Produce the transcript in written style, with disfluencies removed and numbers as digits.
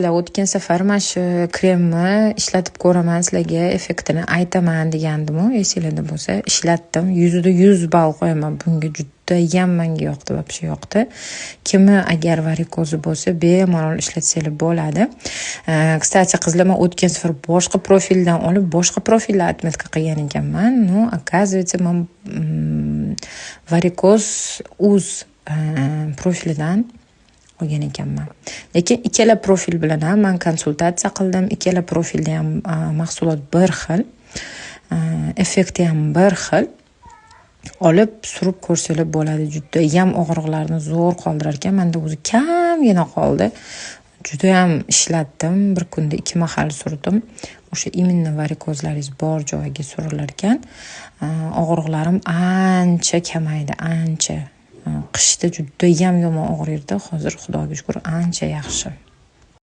O'tgan safar mana shu kremni ishlatib ko'raman, sizlarga effektini aytaman degandimu, esinglarda bo'lsa, ishlatdim. 100% ball qo'yaman bunga, judayam manga yoqdi, вообще yoqdi. Kimni agar varikozi bo'lsa, bemalol ishlatsanglar bo'ladi. Кстати, qizlar, man o'tgan safar boshqa profildan olib, boshqa profilda отметка qilgan ekanman. Ну, оказывается, man varikoz uz profilidan olgan ekanman. Lekin ikkala profil bilan ham man konsultatsiya qildim, ikkala profilda ham mahsulot bir xil, effekti ham bir xil. Olib surib ko'rsanglar bo'ladi, judayam og'riqlarni zo'r qoldirar ekan. Manda o'zi kamgina qoldi, judayam ishlatdim, bir kunda ikki mahal surdim. O'sha именно varikozlaringiz bor joyiga surilar ekan, og'riqlarim ancha kamaydi, ancha. Qishda judayam yomon og'riydi, hozir, xudoga shukur, ancha yaxshi.